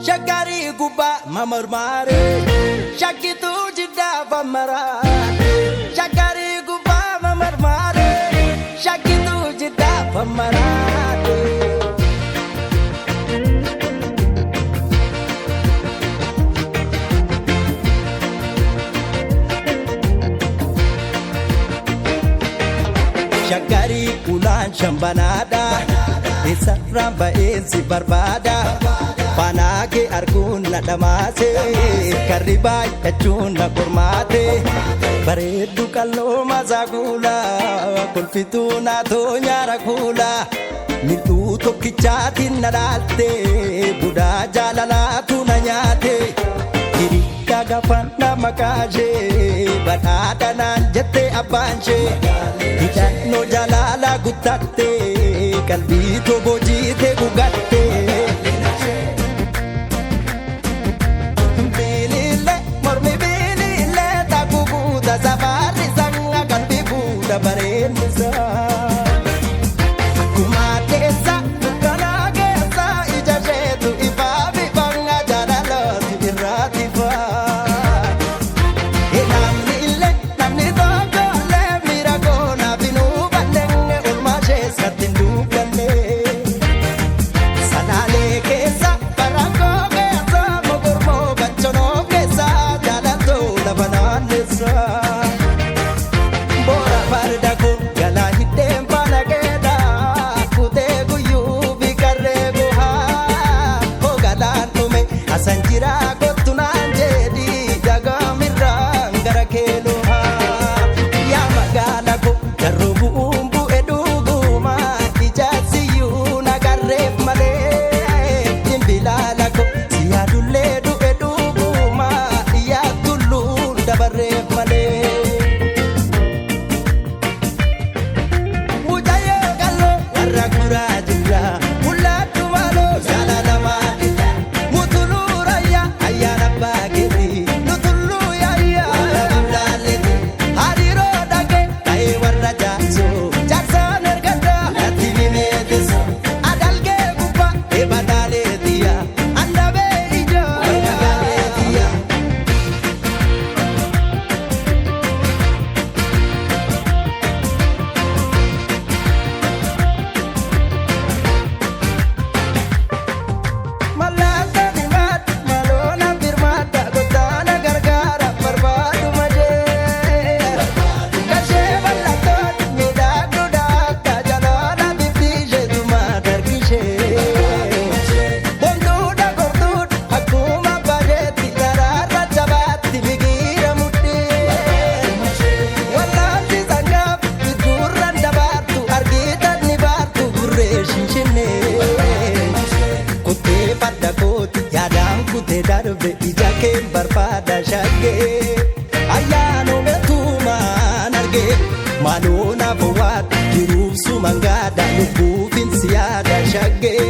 Shakari gubbaa mamarmaare shakkituu jiddaa famaraate. Shakari gubbaa mamarmaare shakkituu jiddaa famaraate. Shakari ulaan shambanaadha. Eessarraan ba'een si barbaada. Faanaa kee arguun na dhamaase. Karri baay'achuun na qormaate. Bareeddu qalloo masaa kuula. Kolfituu naatoo nyaara kuula. Mil'uu tokkichaatiin na dhaalte. Budaa jaalalaatu na nyaate. Hirikkaa gaafannaa maqaa ishee. Badhaadha naan jette abbaan ishee. Hidhannoo jaalala guttatte. Qalbii tobojiite gugatte. Bilile mormi bilile takku guuta safarri sanga qalbii fuudha bareennisa. Akkuma keessa dukkanaa keessa ija isheetu ifaa fi fanga jaalalooti irraati faa. Namni illee namni tokko illee miira koonaaf hin hubanne olmaa ishees natti hin dubbanne. Salaalee keessa barankoo keessa mogormoo bachonoo keessa jaalatoo lafa naannessa. Boora farda koo jalaa hidheen faana keedha kutee guyyuu fi qarree gohaa hoogalaan dhume asan jira kottu naan jedhi dagaamirraan gara keeloohaa. Yaa magaala koo jarroo bu'uun bu'e dhuguma ijaarsiyyuu na qarreef malee dhimbilaala koo si yaadullee du'e dhuguma yaa tulluun dabarreef malee. Mucayyoo qalloo warra guraa jira mul'attu maaloo jaalalamaa dha mutuluu raayyaa ayyaana abbaa keetii nutulluu yaayyaa warra bulaaleti hariiroo dhagee ta'ee warra jaarsoo jaarsaan ergaddaa natti mimeetisu adalgee gubbaa eebataaleetiya andabee ijaa warra gaaleetiya. Mallattoo diimaadha maloona birmaadha gotaana gargaara barbaadu malee. Gashee bal'attoon miidhagduudha akka jaloona bifti isheetuma dargishee. Bontuudha gortuudha akkuma bareetti daraarra jabaatti biqiira mudhii. Wallaanti sangaaf gurraan dabaartu argitan ni baartu gurree shinshinnee. Kutee farda kooti yaadaan kutee darbe ija kee barbaada shaggee. Ayyaanuma tuumaan argee maaloo naaf waata jiruuf sumaan gaada lubbuufin si yaada shaggee.